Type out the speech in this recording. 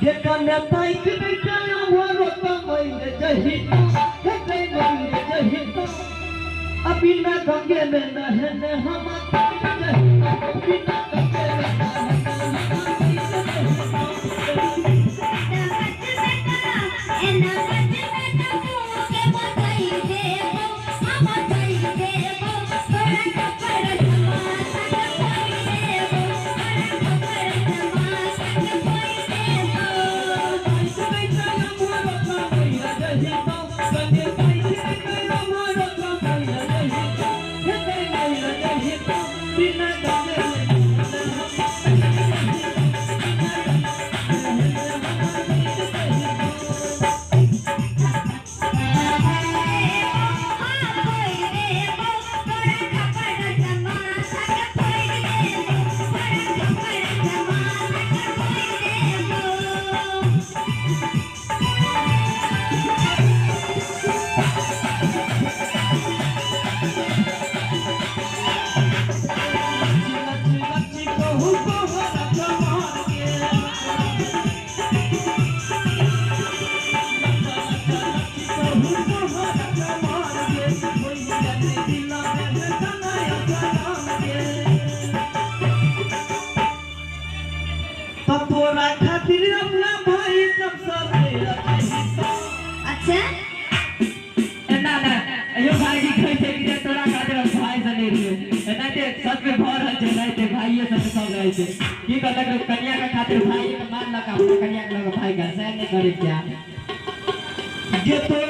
जे कन्या ताइक बेटा हमरो तमैर जही हे मैर जही अभी ना गंगे में नहने हम जही बिना गंगे में तोरा खातिर अपना भाई सब सब अच्छा ना ना यो भाई कहै छै कि तोरा खातिर हम भाई से नहीं रहियो एना ते सच में भर रहल छै नहीं ते भाइये सब सब रहै छै की कहलक रे कन्या के खातिर भाई के मानलक अपना कन्या के लग भाई के से नहीं करे क्या जे तोरा